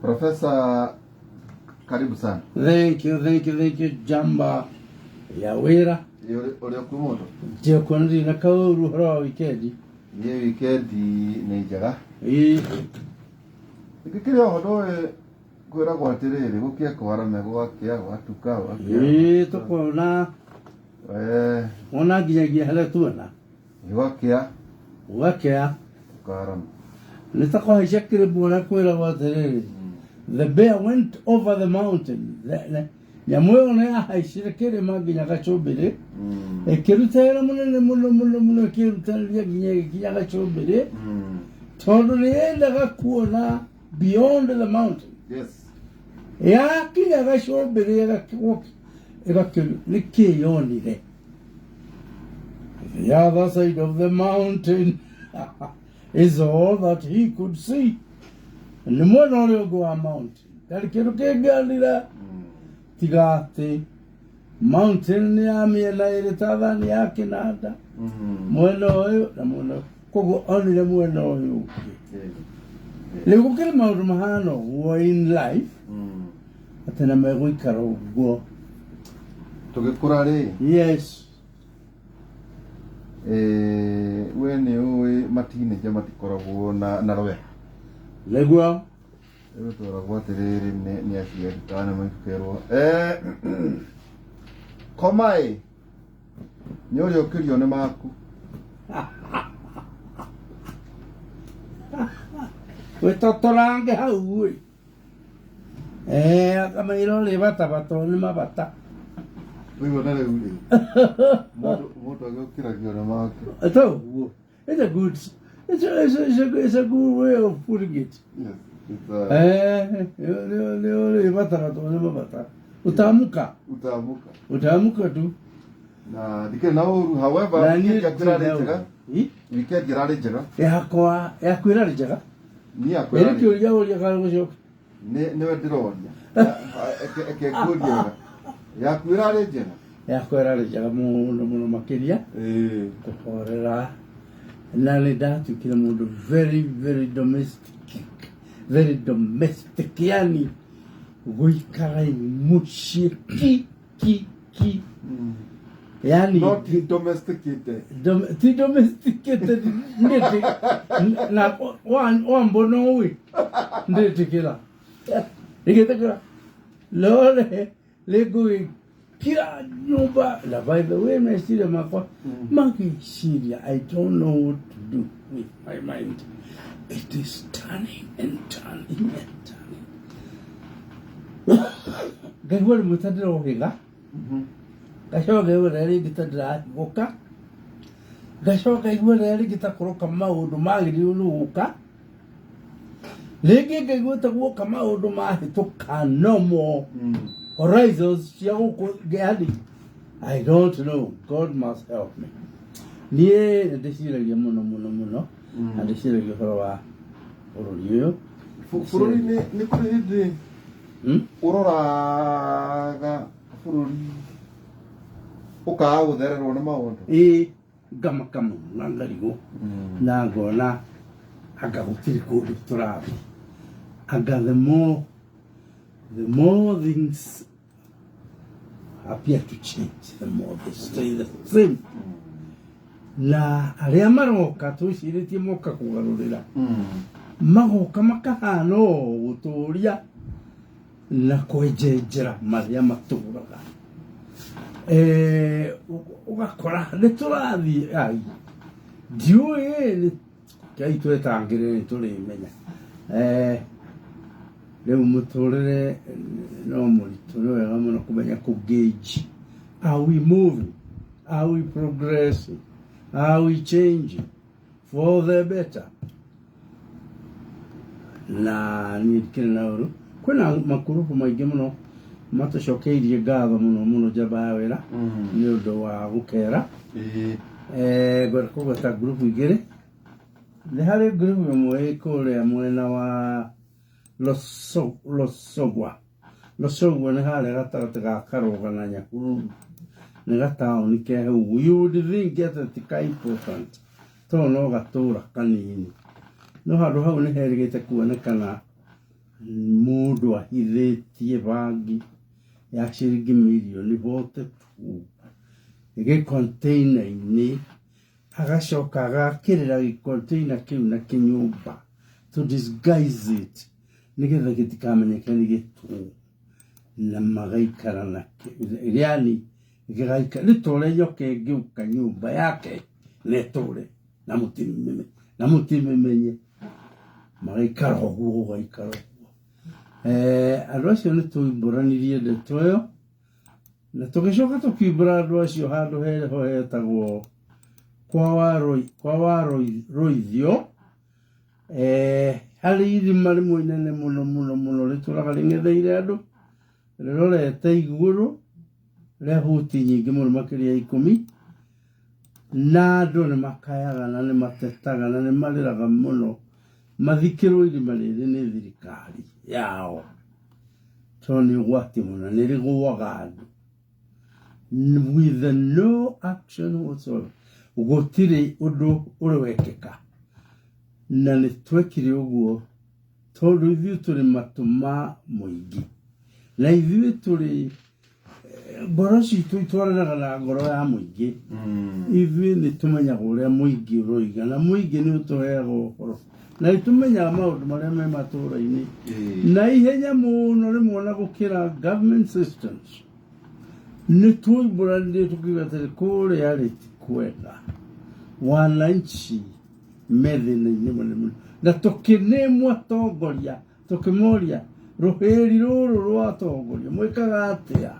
Profesa, karibu sana. Thank you, thank you, thank you, Jamba ya wĩra. Ũrĩ okuo mũndũ? Njĩkuo ndirĩ na kaũru ũhoro wa wikendi. Niĩ wikendi nĩ njega. Ĩĩ. Gĩkĩrĩ oho ndũĩ kwĩragwo atĩrĩrĩ gũkĩe kwarame gwakĩa gwatuka gwakĩa. Ĩĩ tũkona Eh, wona nginyagia harĩa tuona gwakĩa gwakĩa gũkarama. nĩ ta kũhaica kĩrĩmũ ũrĩa kwĩragwo atĩrĩrĩ, the bear went over the mountain. Nyamũ ĩyo nĩ yahaicire kĩrĩma nginya gacũmbĩrĩ, ĩkĩruta wĩra mũnene mũno mũno mũno, ĩkĩrutanĩria nginya ĩgĩkinya gacũmbĩrĩ, tondũ nĩ yendaga kuona beyond the mountain. Yakinya gacũmbĩrĩ ĩgakĩũria nĩkĩ yonire the other side of the mountain is all that he could see. Nĩ mwena ũrĩa ũngĩ wa mountain ndarĩ kĩndũ kĩngĩonire tiga atĩ mountain nĩ ya mĩena ĩrĩ ta thani ya kĩnanda, mwena ũyũ na mwena ũyũ. Koguo onire mwena ũyũ ũngĩ. Rĩu gũkĩrĩ maũndũ mahana ũguo in life, atĩ na megũikara ũguo. Tũgĩkũra rĩ, we nĩ ũĩ matinĩnja matikoragwo na rweha. Nĩguo. Rĩu tweragwo atĩrĩrĩ nĩ aciari kana nĩ maitũ komaĩ nĩ ũrĩa ũkĩrio nĩ maku. Wĩtotorange hau ĩ. Akamenya ũrĩ bata bata nĩ mabata. Rĩu ona rĩu rĩ mũndũ agĩũkĩragio nĩ make. Toguo. It's a good way of putting it. Yes, it's a, Nĩ ũrĩ bata bata nĩ mabata. Utaamka. Utaamka. Utaamka tu. Na ndikĩrĩ na ũru, however, Na niĩ weekend yaku ĩrarĩ ndirĩ na njega. ũru. Ĩ? Weekend ĩrarĩ njega. Yakwa yaku ĩrarĩ njega. Niĩ yakwa Ĩrĩ ĩrarĩ kĩũria ũria kana gũcoka. Nĩwe ndĩroria. Eke ngũrie wega. Yaku ĩrarĩ njega. Yakwa ĩrarĩ njega mũno mũno makĩria. Kũhorera na nĩ ndatuĩkire mũndũ very very domestic, very domestic, yani gũikara mũciĩ ki ki ki, yani Not domesticated. Ti domesticated ndĩtĩ na wambona ũĩ ndĩtĩkĩra ndĩgĩtĩkĩra lore rĩngũgĩkira nyũmba. Na by the way, meciria makwa magĩciria, I don't know what to do with my mind. It is turning and turning and turning. Ngaigua rĩmwe ta ndĩrohĩga, ngacoka ngaigua rĩrĩa rĩngĩ ta ndĩrahingũka, ngacoka ngaigua rĩrĩa rĩngĩ ta kũroka maũndũ magĩrĩirwo nĩ gũka, rĩngĩ ngaigua ta guoka maũndũ mahĩtũka nomo horizons cia gũkũ. Yani I don't know, God must help me. Niĩ nĩ ndĩciragia mũno mũno mũno na ndĩciragia ũhoro wa bũrũri ũyũ. Bũrũri nĩ kũrĩ hĩndĩ ũroraga bũrũri ũkaga gũthererwo nĩ maũndũ. Ĩĩ, ngamaka mũno na ngarigwo na ngona anga gũtirĩ kũndũ tũrathiĩ, anga the more things appear to change, the more they stay the same. Na arĩa maroka twĩcirĩtie moka kũgarũrĩra, magoka makahana o gũtũria na kwenjenjera marĩa matũraga. Ũgakora nĩ tũrathiĩ ai ndiũĩ nĩ Ngai twetangĩre nĩ tũrĩmenya. Rĩu mũtũrĩre no mũritũ. Nĩ wega mũno kũmenya kũ gauge, are we moving, are we progressing, are we changing for the better? Na niĩ ndikĩrĩ na ũru. Kwĩna makurubu maingĩ mũno matũcokeirie ngatho mũno mũno, njamba ya wĩra, nĩ ũndũ wa gũkera. Ngwenda kũgweta ngurubu igĩrĩ. Nĩ harĩ ngurubu ĩmwe ĩ kũrĩa mwena wa Losogwa. Losogwa nĩ harĩa gatagatĩ ga Karũga na Nyahururu, nĩ gataũni ke hau. You would think atĩ ti ka important tondũ no gatũra kanini, no handũ hau nĩ herĩgĩte kuonekana. Mũndũ ahithĩtie bangi ya ciringi mirioni 42 gĩkonteina-inĩ, agacoka agakĩrĩra gĩkonteina kĩu na kĩnyũmba to disguise it nĩgetha gĩtikamenyeke nĩ gĩtũ, na magaikara na yani gĩgaikara nĩ ta ũrĩa nyoka ĩngĩũka nyũmba yake na ĩtũre na mũtimĩmenye, magaikara ũguo gũgaikara ũguo. Andũ acio nĩ tũimbũranirie ndeto ĩyo na tũgĩcoka tũkiumbũra andũ acio handũ heho hetagwo kwa wa Rũithio, harĩ irima rĩmwe inene mũno mũno mũno rĩtũraga rĩng'etheire andũ, rĩrorete igũrũ rĩa buti nyingĩ mũno makĩria ya 10, na andũ nĩ makayaga na nĩ matetaga na nĩ marĩraga mũno mathikĩrwo irima rĩrĩ nĩ thirikari yao, tondũ nĩ ũgwati mũno, nĩ rĩgũaga andũ with no action whatsoever. Gũtirĩ ũndũ ũrĩ wekĩka, na nĩ twekire ũguo tondũ ithuĩ tũrĩ matũ ma mũingĩ, na ithuĩ tũrĩ ngoro citũ itwaranaga na ngoro ya mũingĩ. Ithuĩ nĩ tũmenyaga ũrĩa mũingĩ ũroiga, na mũingĩ nĩ ũtũheaga ũhoro, na nĩ tũmenyaga maũndũ marĩa me matũũra-inĩ na ihenya mũno rĩmwe ona gũkĩra government systems. Nĩ tuoimbũranire tũkiuga atĩrĩ, kũrĩa rĩ ti kwega, wananchi me thĩna-inĩ mũnene mũno, na tũkĩnĩmwo atongoria, tũkĩmoria rũhĩri rũrũ rwa atongoria mwĩkaga atĩa?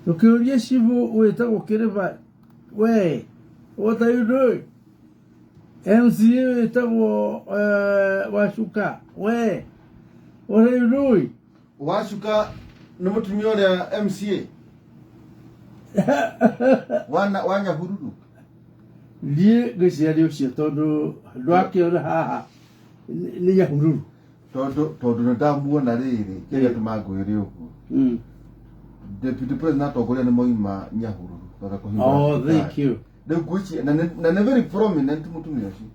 Tũkĩũria cibũ wĩtagwo Kĩrĩba, we what are you doing? MCA wĩtagwo Wacuka, we what are you doing? Wacuka nĩ mũtumia ũrĩa MCA wa Nyahururu. Niĩ ngwĩciria ũcio tondũ ndwakĩona haha nĩ Nyahururu. Tondũ nĩ ndamuona rĩrĩ kĩrĩa tũma ngwĩre ũguo. Deputy President atongoria nĩ moima Nyahururu kwaga kũhingũra Oh, thibitarĩ. thank you. Rĩu ngwĩciria na nĩ very prominent mũtumia ũcio.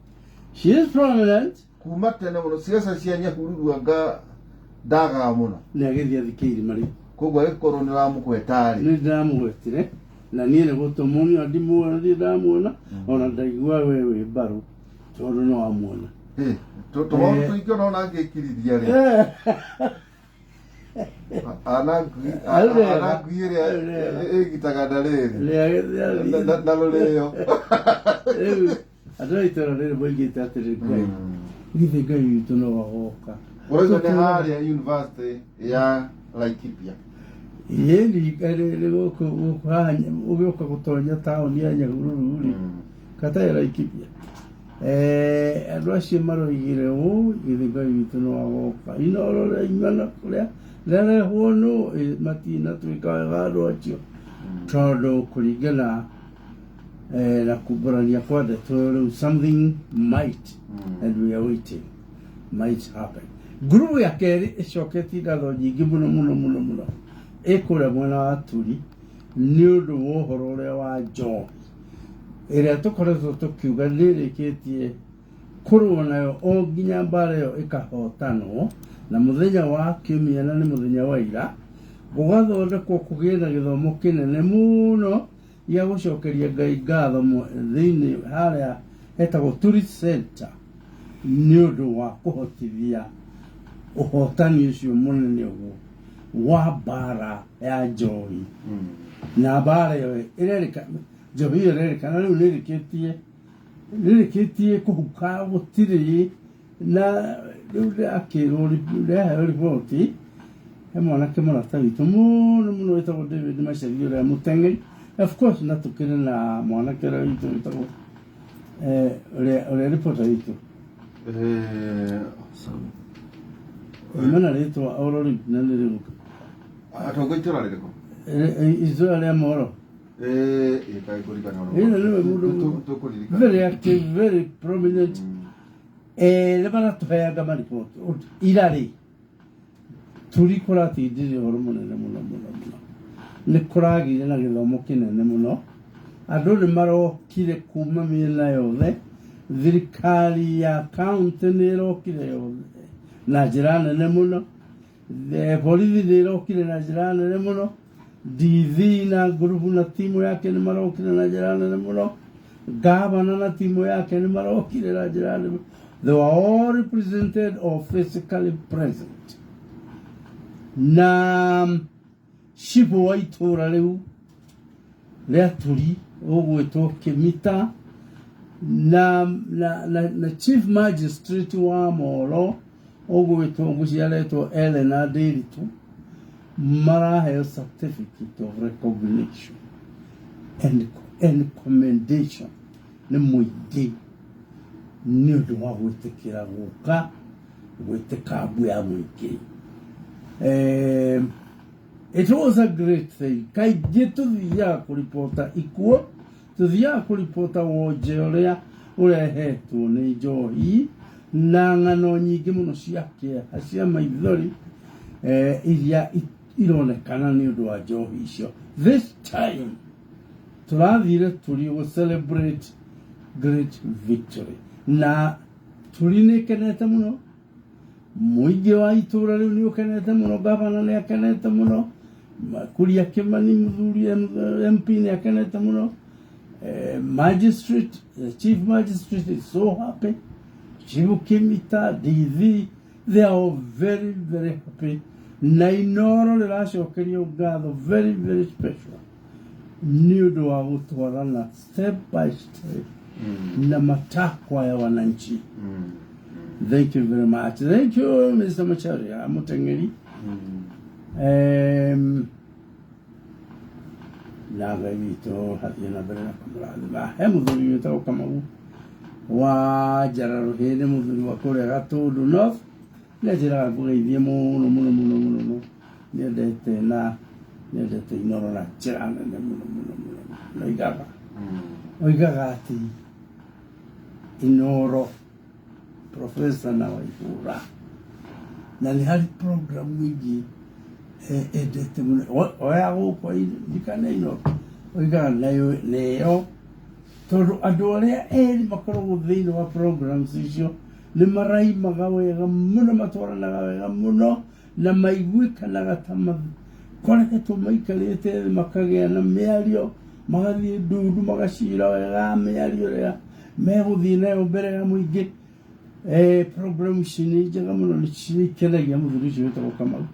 She is prominent. Kuma tene mũno ciaca cia Nyahururu anga ndagaga mũno. Nĩ agĩthiĩ athike irima rĩu. Koguo agĩkorwo nĩ ũramũgweta rĩ. Nĩ ndĩramũgwetire na niĩ nĩ gũtũmwo niĩ ndimuona, ndirĩ ndamuona ona ndaigua we wĩ mbaru tondũ no amuona. Tũmaũndũ tũingĩ ona ngĩkirithia rĩ. Ana ngui ana ngui ĩrĩa ĩgitaga na rĩrĩ. Na rũrĩo. Rĩu andũ a itũũra rĩrĩ moigĩte atĩrĩ, Ngai githĩ Ngai witũ no agoka. Ũrauga nĩ harĩa University ya Laikipia. Ĩni rĩ gũkũ gũkũ haha ũgĩũka gũtonya taũni ya Nyahururu rĩ, kata ya Laikipia. Andũ acio maroigire ũũ, githĩ Ngai witũ no agoka. Inoro rĩaimana kũrĩa rĩarehwo nũ, matinatuĩka wega andũ acio, tondũ kũringana na kumbũrania kwa ndeto rĩu something might and we are waiting might happen. Ngurubu ya kerĩ ĩcoketie ngatho nyingĩ mũno mũno mũno mũno ĩkũrĩa mwena wa Turi nĩ ũndũ wa ũhoro ũrĩa wa njohi ĩrĩa tũkoretwo tũkiuga nĩ ĩrĩkĩtie kũrũa nayo o nginya mbara ĩyo ĩkahotanwo, na mũthenya wa kiumia na nĩ mũthenya wa ira gũgathondekwo kũgĩe na gĩthomo kĩnene mũno gĩa gũcokeria Ngai ngatho thĩinĩ harĩa hetagwo Tourist Center nĩ ũndũ wa kũhotithia ũhotani ũcio mũnene ũguo wa mbara ya njohi. Na mbara ĩyo ĩrerĩka, njohi ĩyo ĩrerĩkana rĩu nĩrĩkĩtie kũhuka, gũtirĩ na rĩu ndĩrakĩrwo ndĩraheo riboti he mwanake mũrata witũ mũno mũno wĩtagwo David Macharia ũrĩa mũteng'eri, of course, na tũkĩrĩ na mwanake ũrĩa witũ wĩtagwo ũrĩa reporter witũ imana rĩtwa oro rĩu na nĩ rĩgũka. Atongoria itũra rĩrĩkũ? Itũra rĩa Moro. Ĩĩ, kũririkana. Ĩno nĩwe mũndũ tũkũririkana. Very active, very prominent. Nĩ maratũheaga mariboti ira rĩ turi kũratindire ũhoro mũnene mũno mũno mũno, nĩ kũragire na gĩthomo kĩnene mũno, andũ nĩ marokire kuma mĩena yothe, thirikari ya county nĩ ĩrokire yothe. Na njĩra nene mũno. Borithi nĩ ĩrokire na njĩra nene mũno. DV na ngurubu na timu yake nĩ marokire na njĩra nene mũno. Gavana na timu yake nĩ marokire na njĩra nene mũno. They were all represented or physically present. Na cibũ wa itũra rĩu rĩa Turi ũgwĩtwo Kĩmita na chief magistrate wa Molo ũgwĩtwo ngwĩciria Elena Ndiritu maraheo certificate of recognition and commendation nĩ mũingĩ nĩ ũndũ wa gwĩtĩkĩra gũka gwĩtĩka mbu ya mũingĩ. It was a great thing. Kaingĩ tũthiaga kũribota ikuũ, tũthiaga kũribota wonje ũrĩa ũrehetwo nĩ njohi na ng'ano nyingĩ mũno cia kĩeha cia maithori iria ironekana nĩ ũndũ wa njohi icio. This time tũrathire tũri gũ celebrate great victory na tũri nĩ kenete mũno. Mũingĩ wa itũra rĩu nĩ ũkenete mũno, gavana nĩ akenete mũno, Kuria Kimani mũthuri MP nĩ akenete mũno, magistrate, the chief magistrate is so happy, Chief Kimita, DV, they are all very very happy. Na Inoro rĩracokerio ngatho very very special nĩ ũndũ wa gũtwarana step by step na matakwa ya wananchi. Thank you very much. Thank you, Mr. Macharia Mutengeri. Na Ngai witũ hathiĩ na mbere na kũmũrathima. He mũthuri wĩtagwo Kamau wa Njara Rũhĩ, nĩ mũthuri wa kũrĩa Gatũndũ North. Nĩ anjĩraga ngũgeithie mũno mũno mũno mũno mũno. Nĩendete na nĩendete Inoro na njĩra nene mũno mũno mũno. Na oigaga atĩ Inoro Professor na Waihura na nĩ harĩ program ingĩ endete mũno oya gũkũ ndikane Inoro oigaga nayo nĩyo tondũ andũ arĩa erĩ makoragwo thĩinĩ wa programs icio nĩ maraimaga wega mũno, matwaranaga wega mũno na maiguĩkanaga ta makoretwo maikarĩte thĩ makagĩa na mĩario, magathiĩ ndundu magacira wega mĩario ĩrĩa megũthiĩ nayo mbere ya mũingĩ. Program ici nĩ njega mũno, nĩ cikenagia mũthuri ũcio wĩtagwo Kamau.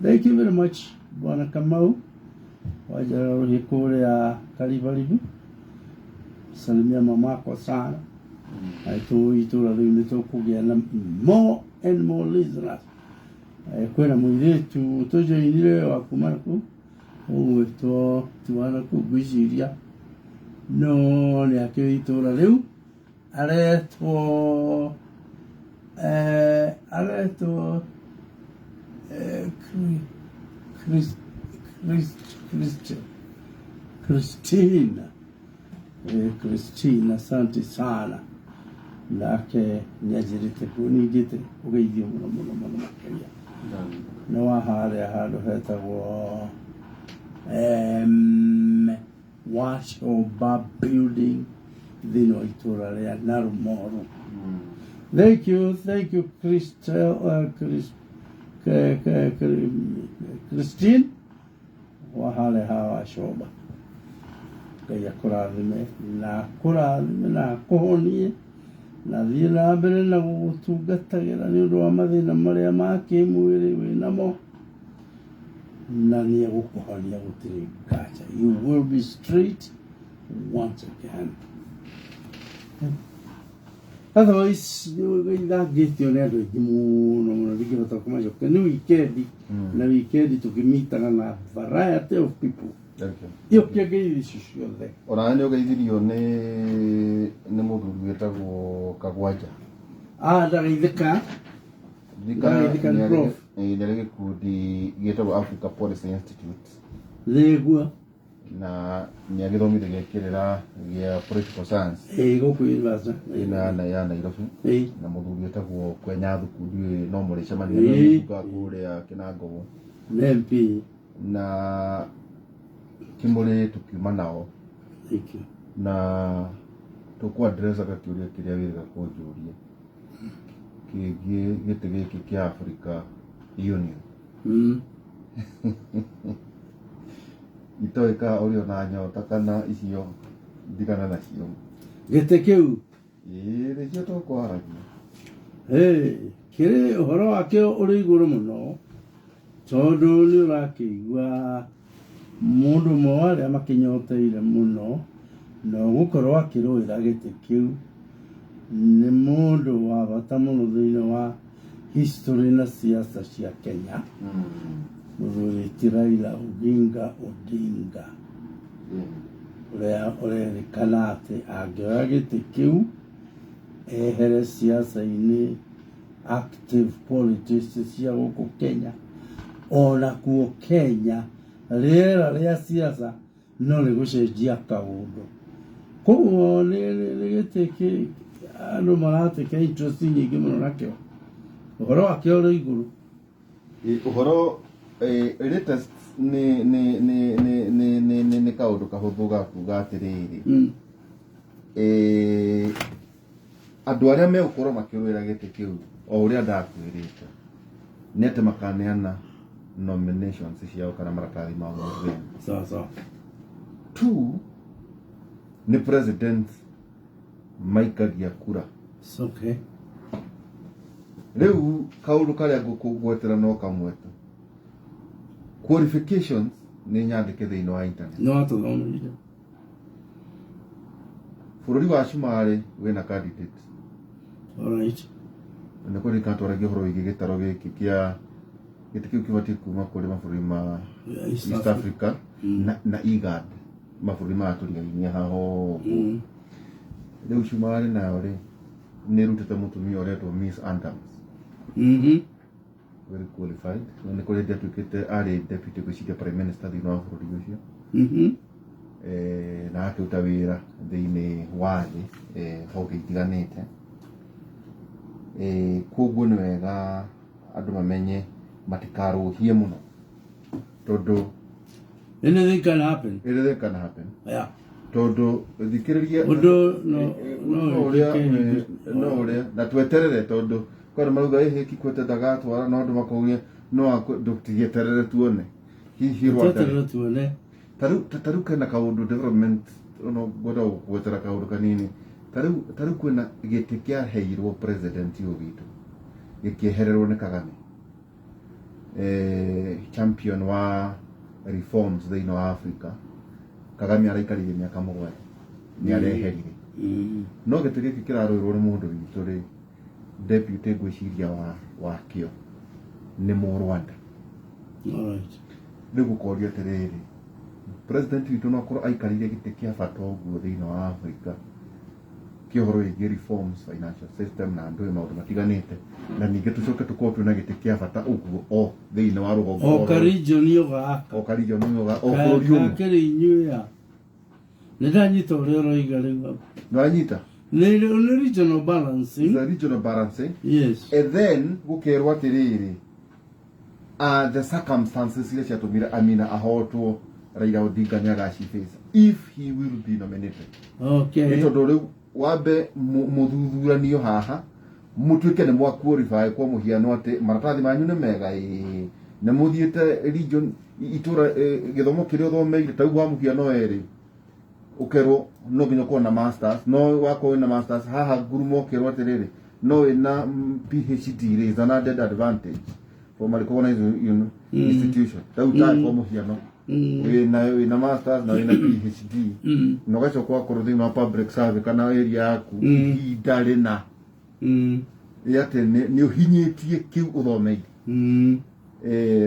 Thank you very much, Bwana Kamau wa Njara Rũhĩ kũrĩa Karibaribu. Salimia mamako sana. Tũ itũra rĩu nĩ tũkũgĩa na more and more listeners. Kwĩna mũirĩtu tũjoinire wa kuma nakũu ũgwĩtwo ti wa nakũu ngwĩciria no nĩ akĩũĩ itũra rĩu aretwo aretwo Chris, Chris, Christina. Christina, asante sana. Nake nĩanjĩrĩte ningĩte ũgeithio mũno mũno mũno makĩria. Nĩ wa harĩa handũ hetagwo Washoba building thĩinĩ wa itũra rĩa Narumoru. Thank you, thank you, Christel, Chris, Christine wa harĩa ha Washoba. Ngai akũrathime na akũrathime na akũhonie na thiĩ na mbere na gũgũtungatagĩra nĩ ũndũ wa mathĩna marĩa ma kĩmwĩrĩ wĩnamo na nĩ egũkũhonia gũtirĩ nganja. You will be straight once again. Otherwise ithangĩtio nĩ andũ aingĩ mũno mũno ndingĩhota kũmacokia nĩ weekend na weekend tũkĩmitaga na variety of people. Thank you. Ĩũkia ngeithi icio ciothe. Ona nĩ ũgeithirio nĩ mũthuri wĩtagwo Kagwanja. Ah, ndagaithĩka. Ririkana Ndagaithĩka nĩ prof. Nĩ arĩ gĩkundi gĩtagwo Africa Policy Institute. Nĩguo. Na nĩ agĩthomithagia kĩrĩra gĩa political science. Ĩĩ, gũkũ university. Ĩna ya Nairobi. Na mũthuri wĩtagwo Kwenya Thuku ndiũĩ no mũrĩcemania na kũrĩa Kĩnangogo. Nĩ MP. Na Kĩmũrĩ tũkiuma nao. Thank you. Na tũkũ address kĩũria kĩrĩa wĩrĩga kũnjũria. Kĩgiĩ gĩtĩ gĩkĩ kĩa Africa Union. Itoĩ ka ũrĩ ona nyota kana icio ndigana nacio. Gĩtĩ kĩu? Ĩĩ nĩkĩo tũkwaragia. Hey, kĩrĩ ũhoro wakĩo ũrĩ igũrũ mũno tondũ nĩ ũrakĩigua mũndũ ũmwe wa arĩa makĩnyoteire mũno na ũgũkorwo akĩrũĩra gĩtĩ kĩu nĩ mũndũ wa bata mũno thĩinĩ wa history na siasa cia Kenya, mũthuri ti Raila Oginga Odinga, ũrĩa ũrerĩkana atĩ angĩoya gĩtĩ kĩu ehere siasa-inĩ active politics cia gũkũ Kenya, ona kuo Kenya rĩera rĩa siasa no rĩgũcenjia kaũndũ. Koguo nĩ gĩtĩ kĩ andũ maratĩka interest nyingĩ mũno nakĩo, ũhoro wakĩo ũrĩ igũrũ. Ũhoro latest nĩ nĩ nĩ nĩ nĩ nĩ nĩ nĩ kaũndũ kahũthũ ga kuga atĩrĩrĩ, andũ arĩa megũkorwo makĩrũĩra gĩtĩ kĩu o ũrĩa ndakwĩrĩte nĩ atĩ makaneana nominations ciao kana maratathi mao mothe. Sawa sawa. Two, nĩ president maikagia kura. It's okay. Rĩu kaũndũ karĩa ngũkũgwetera no kamwe tu. Qualifications nĩ nyandĩke thĩinĩ wa internet. No atũthomithire. Bũrũri wa Cumarĩ wĩna candidate. All right. Na nĩ kũririkana twaragia ũhoro wĩgiĩ gĩtaro gĩkĩ kĩa gĩtĩ kĩu kĩbatiĩ kuma kũrĩ mabũrũri ma East East Africa na IGAD, mabũrũri maya tũrigainie haha ũguo. Rĩu Cumarĩ nayo rĩ nĩ ĩrutĩte mũtumia ũretwo Miss Adams. Very qualified. Na nĩ kũrĩ hĩndĩ atuĩkĩte arĩ deputy gwĩciria prime minister thĩinĩ wa bũrũri ũcio. Na akĩruta wĩra thĩinĩ wa thĩ honge itiganĩte. Koguo nĩ wega andũ mamenye matikarũhie mũno tondũ Anything can happen. Anything can happen. Yeah. Tondũ thikĩrĩria Ũndũ no no ũrĩa no ũrĩa na tweterere tondũ kwani marauga ĩhĩ Kikwete ndagatwara no andũ makaugia no ndũtigĩeterere tuone hihi Rwanda. Tweterere tuone. Tarĩu kena kaũndũ development no ngwenda gũgwetera kaũndũ kanini. Tarĩu kwĩna gĩtĩ kĩaheirwo president ũyũ witũ gĩkĩehererwo nĩ Kagame, champion wa reforms thĩinĩ wa Africa. Kagame araikarire mĩaka 7 nĩ areherire. No gĩtĩ gĩkĩ kĩrarũĩrwo nĩ mũndũ witũ rĩ, deputy ngwĩciria wakĩo nĩ Mũrwanda. All right. Rĩu gũkorio atĩrĩrĩ, president witũ no akorwo aikarĩire gĩtĩ kĩa bata ũguo thĩinĩ wa Africa kĩa ũhoro wĩgiĩ reforms, financial system na andũ maũndũ matiganĩte, na ningĩ tũcoke tũkorwo twĩna gĩtĩ kĩa bata ũguo o thĩinĩ wa rũgongo O ka region ĩyo gaka. O ka region ĩyo o bũrũri ũmwe. Kakĩrĩ inyuĩ ya. Nĩ ndanyita ũrĩa ũroiga rĩu hau. Nĩwanyita? Nĩ regional balancing. It's a regional balancing. Yes. And then gũkerwo atĩrĩrĩ, the circumstances iria ciatũmire Amina ahotwo, Raila Odinga nĩ agaciface if he will be nominated. Okay. Nĩ tondũ rĩu wambe mũthuthuranio haha mũtuĩke nĩ mwa qualify kwa mũhiano atĩ maratathi manyu nĩ mega, ĩĩ nĩ mũthiĩte region itũra, gĩthomo kĩrĩa ũthomeire ta rĩu wa mũhiano erĩ ũkerwo no nginya ũkorwo na masters, no wakorwo wĩna masters haha ngurumo ũkerwo atĩrĩrĩ no wĩna PhD rĩ is an added advantage from a recognized institution. Rĩu ta kwa mũhiano wĩna masters na wĩna PhD na ũgacoka ũgakorwo thĩinĩ wa public service kana area yaku ihinda rĩna atĩ nĩ ũhinyĩtie kĩu ũthomeire.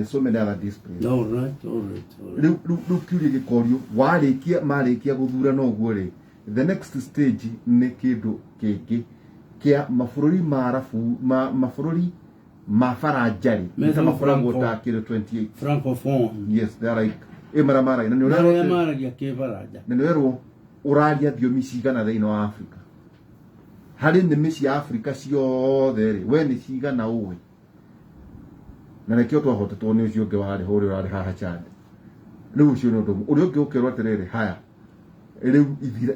So many other disciplines. All right, all right, all right. Rĩu kĩũria gĩkorio warĩkia marĩkia gũthurana ũguo rĩ, the next stage nĩ kĩndũ kĩngĩ kĩa mabũrũri ma Arabu, mabũrũri ma Faranja rĩ, Metagwo makoragwo Franco. ta kĩndũ 28. Francophone. Yes, they are like marĩa maragia na nĩ Marĩa ũrerwo maragia kĩbaranja. Na nĩ ũrerwo ũraria thiomi cigana thĩinĩ wa Africa. Harĩ nĩmĩ cia Africa ciothe rĩ, we nĩ cigana ũĩ. Na nĩkĩo twahotetwo nĩ ũcio ũngĩ warĩ ho ũrĩa ũrarĩ haha Chad. Rĩu ũcio nĩ ũndũ ũmwe. Ũrĩa ũngĩ ũkerwo atĩrĩrĩ, haya, rĩu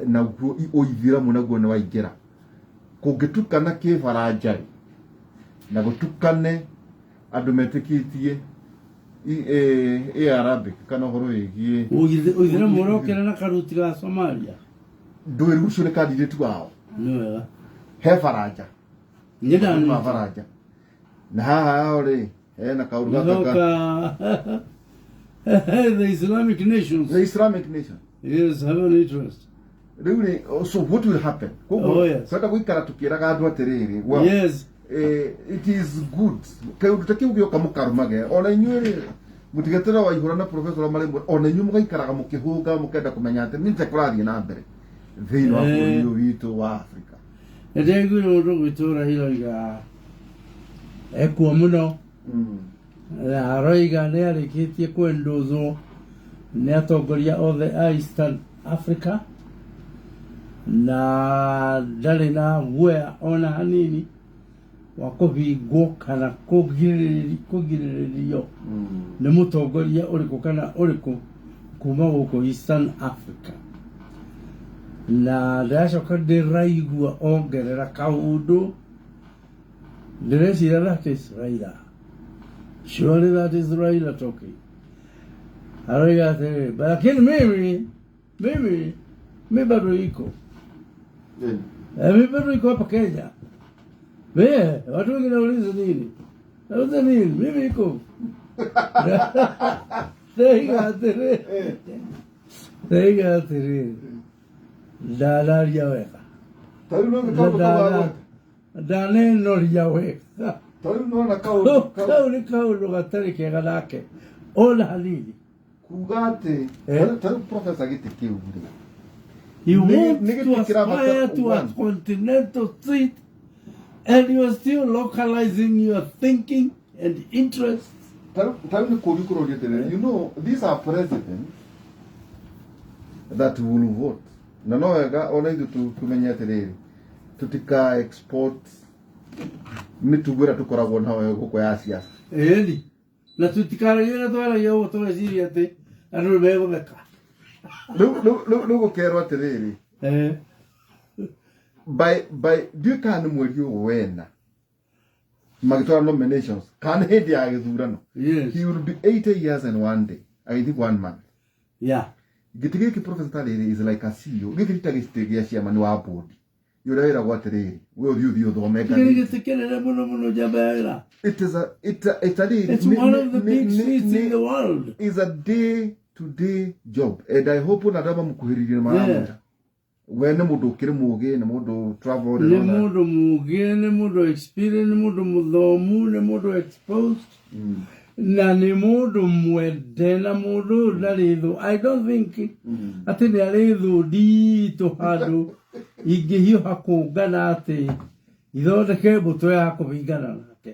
naguo ũithiramu naguo nĩ waingĩra. Kũngĩtukana kĩbaranja rĩ, Na gũtukane andũ metĩkĩtie Arabic kana ũhoro wĩgiĩ Ũithĩramu ũrokĩra na karuti ga Somalia. Ndũĩ ũcio nĩ candidate wao. Nĩ wega. He baranja. Nĩ ndanyita. Ma baranja na haha rĩ hena kaũndũ gaka Nĩgoka the Islamic nations. The Islamic nation. Yes, have an interest. Rĩu rĩ, so what will happen? Koguo Oh, yes. twenda gũikara tũkĩraga andũ atĩrĩrĩ, well, it is good kaũndũ ta kĩu gĩoka mũkarũmage ona inyuĩ rĩ, mũtigeterere Waihũra na professor marĩ ona inyuĩ mũgaikaraga mũkĩhũnga mũkenda kũmenya atĩ nĩ kũrathiĩ na mbere thĩinĩ wa bũrũri ũyũ witũ wa Afrika. Nĩndĩraiguire mũndũ ũgwĩtwo Raila oiga ekuo mũno na aroiga nĩ arĩkĩtie kwendũzwo nĩ atongoria othe a Eastern Africa na ndarĩ na guoya ona hanini wa kũhingwo kana kũgirĩrĩrio nĩ mũtongoria ũrĩkũ kana ũrĩkũ kuma gũkũ Eastern Africa. Na ndĩracoka ndĩraigua ongerera kaũndũ, ndĩreciria that is Raila, surely that is Raila talking. Aroiga atĩrĩrĩ, lakini mimi bado iko. Mimi bado iko hapa Kenya. Mimi, watu wengi nauliza nini? Nauliza nini? Mimi iko. Ndaiga atĩrĩrĩ, ndaiga atĩrĩrĩ, ndanaria wega. Ta rĩu no kaũndũ kau wagweta. Ndanenoria wega. Ta rĩu nona kaũndũ kau Kau nĩ kaũndũ gatarĩ kega nake ona hanini. Kuga atĩ ta rĩu professor gĩtĩ kĩu rĩ, You want nigga to pick it up at aspire the to a one. continental seat and you are still localizing your thinking and interests. Ta rĩu nĩ kũũria kũroria atĩrĩrĩ, you know these are presidents that will vote, na no wega ona ithuĩ tũmenye atĩrĩrĩ, tũtika export mĩtugo ĩrĩa tũkoragwo nayo gũkũ ya siasa. Ĩni na tũtikaragia na twaragia ũguo tũgeciria atĩ andũ nĩ megũtheka. Rĩu gũkerwo atĩrĩrĩ, by ndiũĩ kana nĩ mweri ũyũ wena magĩtwara nominations kana nĩ hĩndĩ ya gĩthurano, he will be 80 years and one day, I think one month. Gĩtĩ gĩkĩ, professor, tarĩrĩ is like a CEO. Gĩkĩ ti ta gĩtĩ gĩa chairman wa board ũrĩa wĩragwo atĩrĩrĩ, we ũthiĩ ũthome Kĩrĩ ngathĩti. gĩtĩ kĩnene mũno mũno njamba ya wĩra. It is a it a, it's a It's one of the big seats in the world. Is a day to day job and I hope ona andũ mamũkuhĩrĩirie maramwĩra we nĩ mũndũ ũkĩrĩ mũgĩ, nĩ mũndũ travel Nĩ mũndũ mũgĩ, nĩ mũndũ experience, nĩ mũndũ mũthomu, nĩ mũndũ exposed na nĩ mũndũ mwende na mũndũ ũyũ ndarĩ thũ. I don't think atĩ nĩ arĩ thũ nditũ handũ ingĩhiũha kũngana atĩ ithondeke mbũtũ ya kũhingana nake.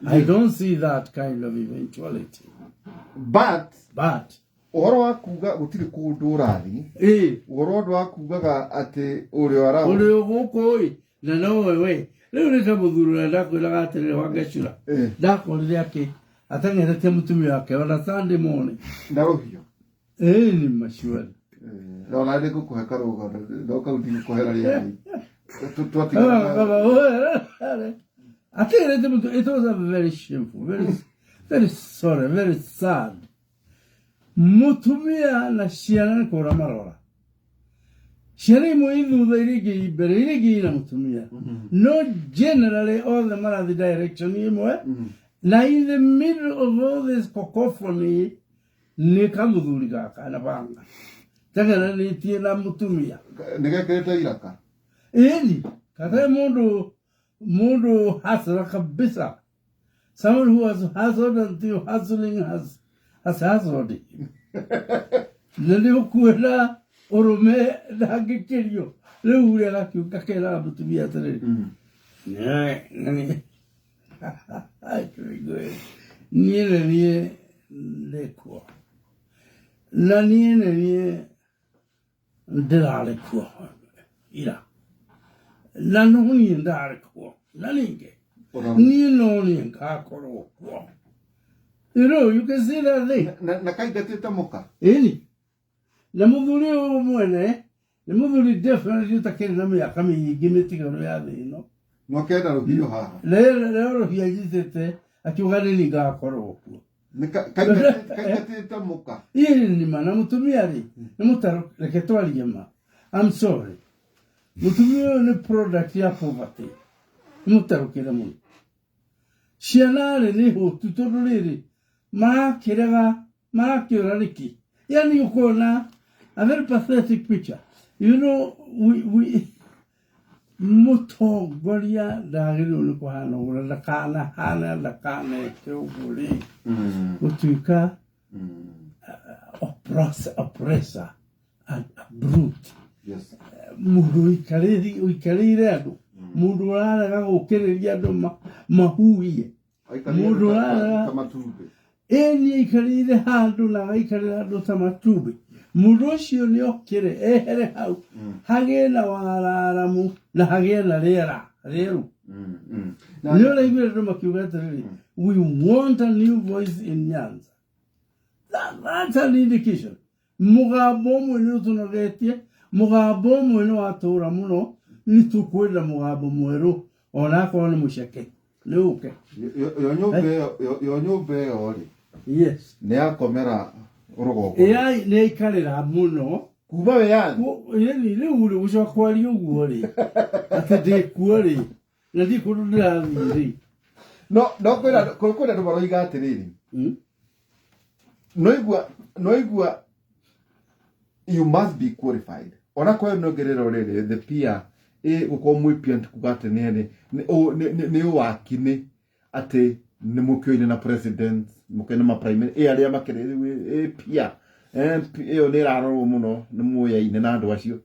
I don't see that kind of eventuality. But But ũhoro wa kuga gũtirĩ kũndũ ũrathiĩ, ũhoro ũndũ wa kugaga atĩ ũrĩ around. Ũrĩ gũkũ ĩ na nowe we rĩu nĩ ta mũthuri ũrĩa ndakwĩraga atĩrĩrĩ wa Ngecura, ndakorire akĩ ateng'eretie mũtumia wake ona Sunday morning. Na rũhiũ. Ĩĩ nĩ macuari. Na ona nĩ ngũkũhe karũgano no kau ndigũkũhera rĩarĩ twatigana. Ateng'eretie mũtumia. It was a very shameful, very very sorry, very sad. Mũtumia na ciana nĩ kũra marora, ciana imwe i thutha, iria ingĩ i mbere, iria ingĩ ina mũtumia, no generally othe marathi direction ĩmwe, na in the middle of all this cacophony nĩ kamũthuri gaka na banga teng'eranĩtie na mũtumia. Nĩ gekĩrĩte iraka. Ĩni kata mũndũ hustler kabisa, someone who has hustled until hustling has hustled him, na nĩ ũkuona ũrũme ndangĩkĩrio rĩu ũrĩa gakiuga keraga mũtumia atĩrĩrĩ, niĩ nĩ niĩ ndĩkuo na niĩ nĩ niĩ ndĩrarĩ kuo ira na no niĩ ndarĩ kuo na ningĩ niĩ no niĩ ngakorwo kuo. You know, you can see that thing. Na kaingatĩte mũka. Ĩni na mũthuri ũyũ mwene nĩ mũthuri definitely ũtakĩrĩ na mĩaka mĩingĩ mĩtiganu ya thĩ ĩno. Mwakenda rũhiũ haha. Rĩo rũhiũ anyitĩte akiuga nĩ niĩ ngakorwo kuo. Nĩ kaingatĩte mũka. Ĩĩ nĩ ma na mũtumia rĩ nĩ mũtaro reke twarie ma. I'm sorry. Mũtumia ũyũ nĩ product ya poverty. Nĩ mũtarũkĩre mũno. Ciana rĩ nĩ hũtu tondũ rĩrĩ marakĩrega marakĩũra nĩkĩ? Yani ũkona a very pathetic picture. You know, we mũtongoria ndagĩrĩirwo nĩ kũhana ũguo na ndakanahana ndakaneke ũguo rĩ gũtuĩka oppressor and a brute. Yes. Mũndũ ũikarĩire andũ, mũndũ ũrarega gũkĩrĩria andũ mahuhie. Aikarĩire Mũndũ ta matumbĩ. Ĩni aikarĩire handũ na agaikarĩra andũ ta matumbĩ. Mũndũ ũcio nĩ okĩre ehere hau hagĩe na wararamu na hagĩe na rĩera rĩerũ. Nĩ ũraiguire andũ makiuga atĩrĩrĩ, we want a new voice in Nyanza. That's an indication. Mũgambo ũmwe nĩ ũtũnogetie, mũgambo ũmwe nĩ watũra mũno, nĩ tũkwenda mũgambo mwerũ onakorwo nĩ mũceke nĩ ũke. Yo nyũmba ĩyo yo nyũmba ĩyo rĩ Yes. nĩ yakomera rũgongo. Ĩya nĩ aikarĩra mũno. Kuma wĩyathi. Ĩni rĩu rĩ gũcoka kwaria ũguo rĩ atĩ ndĩkuo rĩ na ndirĩ kũndũ ndĩrathiĩ rĩ. No no kwĩna kwĩna andũ maroiga atĩrĩrĩ. Noigua noigua you must be qualified. Ona kwa nongerera rĩrĩ the peer ĩ gũkorwo mwĩ peer ti kuga atĩ nĩ nĩ ũwaki-nĩ atĩ nĩ mũkĩoine na president mũkĩoine ma prime ĩ arĩa makĩrĩ rĩu ĩ peer ĩyo nĩ ĩrarorwo mũno nĩ muoyaine na andũ acio.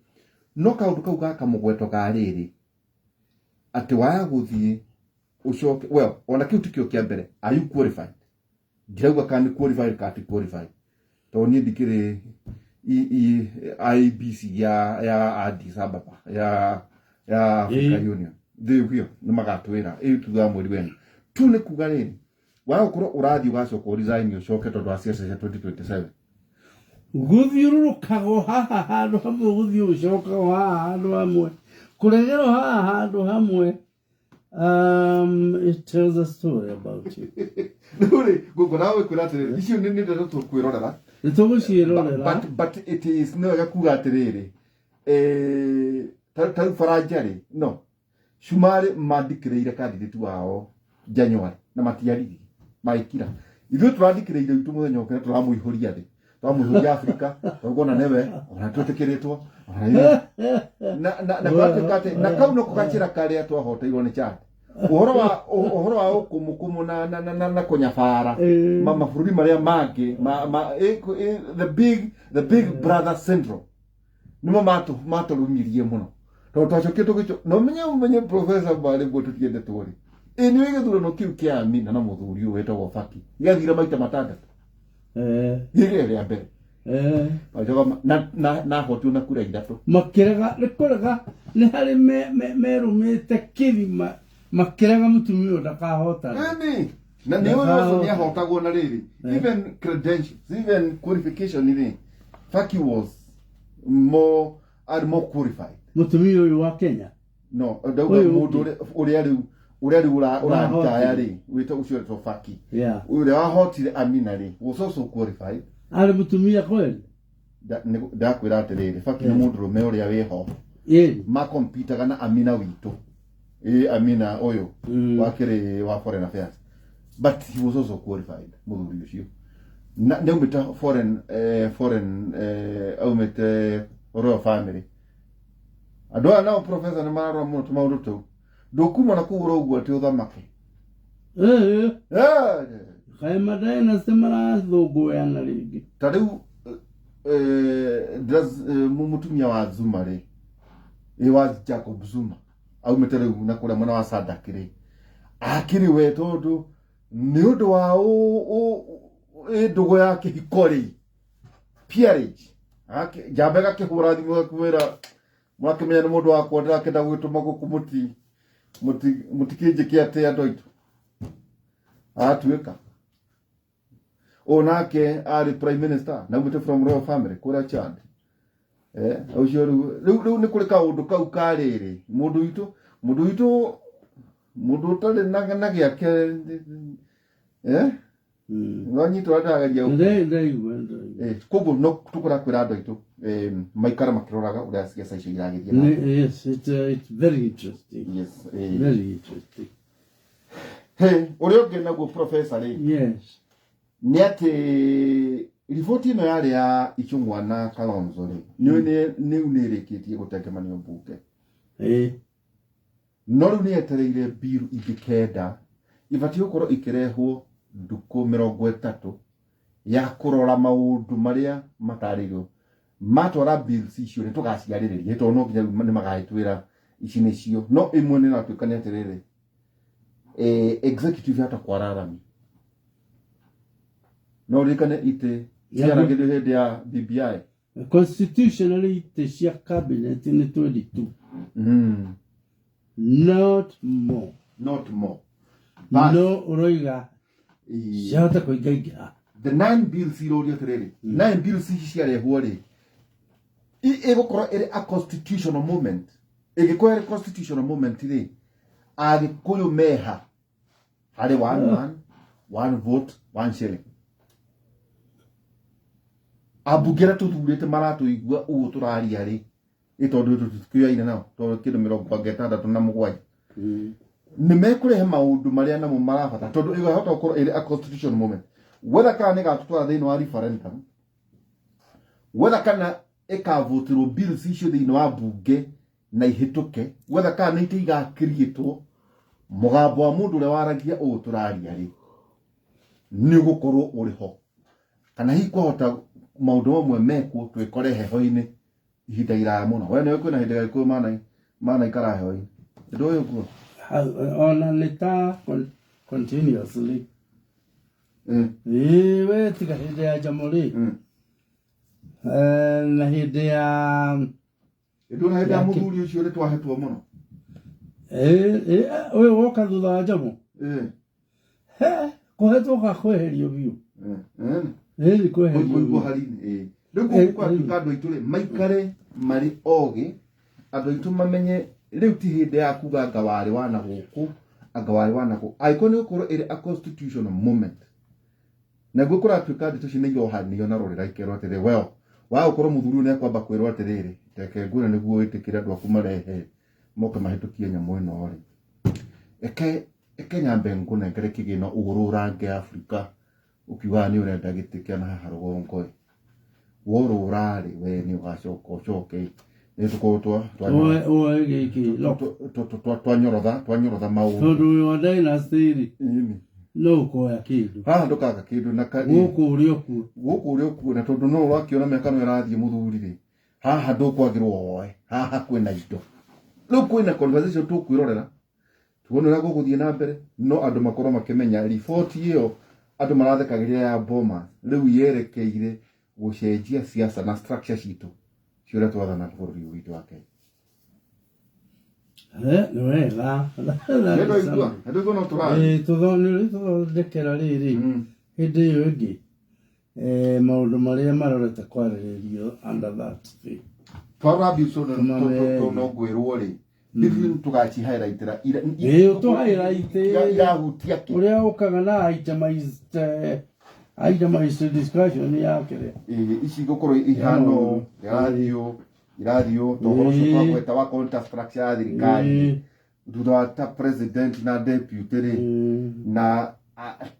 No kaũndũ kau gaka mũgweto ga rĩrĩ atĩ waya gũthiĩ ũcoke well ona kĩu tikĩo kĩa mbere, are you qualified? Ndirauga kana nĩ qualified kana ti qualified tondũ niĩ ndikĩrĩ IEBC ya Addis Ababa ya Africa Union thĩ nĩ magatwĩra ĩ thutha wa mweri wena tu. Nĩ kuga rĩrĩ waga gũkorwo ũrathiĩ ũgacoka ũresign ũcoke tondũ wa ciaca cia 2027. Gũthiũrũrũkaga haha handũ hamwe, gũthiĩ ũgĩcokaga haha handũ hamwe, kũregerwo haha handũ hamwe, it tells a story about you. Rĩu rĩ ngũkũ nawe kwĩra atĩrĩrĩ icio nĩ ndeto tũkwĩrorera. Nĩ tũgũciĩrorera. But it is nĩ wega kuga atĩrĩrĩ ta rĩu Faranja rĩ no Cumarĩ mandikĩrĩire candidate wao January na matiaririe magĩkira. Ithuĩ tũrandikĩrĩire witũ mũthenya ũkĩra tũramũihũria thĩ tũramũihũria Afrika tũkuona nĩwe ona twĩtĩkĩrĩtwo ona na na na gwatuĩka atĩ na kau noko gacĩra karĩa twahoteirwo nĩ Chad ũhoro wa ũkũmũkũmũ na na na na kũnyabara ma mabũrũri marĩa mangĩ ma the big brother syndrome nĩmo matũrumirie mũno tondũ twacokire tũgĩco no menye menye professor Mbale guo tũtiendetwo rĩ ĩ nĩ gĩthurano kĩu kĩa Amina na mũthuri ũyũ wĩtagwo Faki gĩathire maita matandatũ gĩgĩrĩ rĩa mbere Magĩcoka na ahotirwo na kura 3. Makĩrega nĩ kũrega nĩ harĩ merũmĩte kĩrima makĩrega mũtumia ũyũ ndakahotana. Ĩni na nĩ ũyũ ũcio nĩ ahotagwo na rĩrĩ even credentials even qualification rĩ Faki was more are more qualified. Mũtumia ũyũ wa Kenya? No ndauga Ũyũ mũndũ ũngĩ. ũrĩa rĩu ũraritaya Wahotire. rĩ wĩta ũcio wetwo Faki ũrĩa wahotire Amina rĩ was also qualified. Arĩ mũtumia kweli? Ndakwĩra atĩrĩrĩ Faki nĩ mũndũrũme ũrĩa wĩho makompitaga na Amina witũ ĩ Amina ũyũ wakĩrĩ wa foreign affairs, but he was also qualified mũthuri ũcio na nĩ aumĩte foreign aumĩte royal family. Andũ aya nao professor nĩ mararora mũno tũmaũndũ tũu ndũkuma na kũu ũraugua atĩ ũthamaki. Kaĩ madynasty marathũngũyana rĩngĩ? Ta rĩu mũtumia wa Zuma rĩ ĩ wa Jacob Zuma aumĩte rĩu na kũrĩa mwena wa Sadak rĩ akĩrĩ we tondũ nĩ ũndũ wa ĩ ndũgũ ya kĩhiko rĩ peerage njamba ĩgakĩhũra thimũ ĩgakwĩra mwakĩmenya nĩ mũndũ wakwa ndĩrakĩenda gwĩtũma gũkũ mũtikĩnjĩke atĩ andũ aitũ agatuĩka ũyũ nake arĩ prime minister na aumĩte from royal family kũrĩa Chad ũcio rĩu nĩ kũrĩ kaũndũ kau ka rĩrĩ mũndũ witũ Mũndũ ũtarĩ na gĩake eh? Nĩwanyita ũrĩa ndĩrageria Ndaigua, ndaigua. Koguo no tũkũra kwĩra andũ aitũ maikara makĩroraga ũrĩa ciaca icio iragĩthiĩ na mbere. Yes, it's very interesting. Yes. Very interesting. Hey, ũrĩa ũngĩ naguo professor rĩ, nĩ atĩ riboti ĩno yarĩ ya Ichung'wa na Kalonzo rĩ, nĩ rĩu nĩ ĩrĩkĩtie gũtengemanio mbunge. No rĩu nĩ yetereire bill ingĩ 9 ibatiĩ gũkorwo ikĩrehwo ndukũ 30 ya kũrora maũndũ marĩa matarĩirio. Matwara bills icio nĩ tũgaciarĩrĩria tondũ no nginya rĩu nĩ magagĩtwĩra ici nĩcio. No ĩmwe nĩ ĩratuĩka nĩ atĩrĩrĩ, executive yahota kwararami. No ũririkane itĩ ciaragĩrio hĩndĩ ya BBI. Constitutionally itĩ cia cabinet nĩ 22. Not more. Not more. But, No ũroiga ciahota kũingaingĩha. The 9 bills irorio atĩrĩrĩ, 9 bills ici ciarehwo rĩ, ĩgũkorwo ĩrĩ a constitutional moment. Ĩngĩkorwo ĩrĩ constitutional moment rĩ, Agĩkũyũ meha harĩ one man, one vote, one shilling. Ambunge arĩa tũthurĩte maratũigua ũguo tũraria rĩ, ĩ tondũ tũtikĩoyaine nao, tondũ kĩndũ 67. Nĩ mekũrehe maũndũ marĩa namo marabata, tondũ ĩgahota gũkorwo ĩrĩ a constitution moment. Whether kana nĩ ĩgatũtwara thĩinĩ wa referendum, whether kana ĩkavotirwo bills icio thĩinĩ wa mbunge na ihĩtũke, whether kana nĩ itĩ igakiriĩtwo, mũgambo wa mũndũ ũrĩa waragia ũũ tũraria rĩ, nĩ ũgũkorwo ũrĩ ho. Kana hihi kwahota maũndũ mamwe mekwo twĩkore heho-inĩ ihinda iraya mũno. We nĩũĩ kwĩna hĩndĩ Gĩkũyũ manaikara heho-inĩ. Ndũĩ ũguo? Ona nĩ ta continuously. Ĩĩ, we tiga hĩndĩ ya Njamu rĩ. Na hĩndĩ ya Ndũna hĩndĩ ya mũthuri ũcio nĩ twahetwo mũno. Ũyũ woka thutha wa Njamu. He, kũhetwo ka kweherio biũ. Ĩĩ, kweherio Kũigwo biũ. harini. Rĩu gũkũ kwatuĩka andũ aitũ rĩ, maikare marĩ ogĩ, andũ aitũ mamenye rĩu ti hĩndĩ ya kuga anga warĩ wa na gũkũ, anga warĩ wa na gũkũ. Angĩkorwo nĩ gũkorwo ĩrĩ a constitutional moment. Naguo kũratuĩka ndeto ici nĩ irohanio na rũrĩra ikerwo atĩrĩ, well, wa gũkorwo mũthuri ũyũ nĩ ekwamba kwĩrwo atĩrĩrĩ, reke ngwĩre nĩguo wĩtĩkĩre andũ aku marehe moke mahĩtũkie nyamũ ĩno rĩ. Eke nyambe ngũnengere kĩgĩna ũrũrange Afrika ũkiugaga nĩ ũrenda gĩtĩ kĩa na haha rũgongo ĩ. Worũra rĩ, we nĩ ũgacoka ũcoke nĩ tũkorwo Woe gĩkĩ, lock. twanyorotha maũndũ. Tondũ ũyũ wa dynasty rĩ, Ĩni. no ũkoya kĩndũ. Haha ndũkaga kĩndũ na ka- Gũkũ ũrĩ okuo. Gũkũ ũrĩ okuo, na tondũ no ũrakĩona mĩaka no ĩrathiĩ mũthuri rĩ, haha ndũkwagĩrwo woe, haha kwĩna indo. Rĩu kwĩna conversation tũkwĩrorera tuone ũrĩa gũgũthiĩ na mbere, no andũ makorwo makĩmenya riboti ĩyo andũ marathekagĩrĩra ya Bomas rĩu yerekeire gũcenjia siasa na structure citũ cia ũrĩa twathanaga bũrũri ũyũ witũ wa Kenya. Nĩ wega. Nĩ ndwaigua no tũrathiĩ. Ĩ, nĩ tũthondekera rĩrĩ hĩndĩ ĩyo ĩngĩ maũndũ marĩa marorete kwarĩrĩrio under that thing. Twarora biũ Tũmame- no ngwĩrwo rĩ, biũ tũgaci highlightĩra Ĩ, tũ highlight, irahutia kĩ. Ũrĩa ũkaga na itemized discussion yake rĩ. Ĩ, ici igũkorwo ihana ũũ, irathiĩ ũũ, irathiĩ ũũ, to ũhoro ũcio twagweta wa counter structure ya thirikari thutha wa ta president na deputy rĩ, na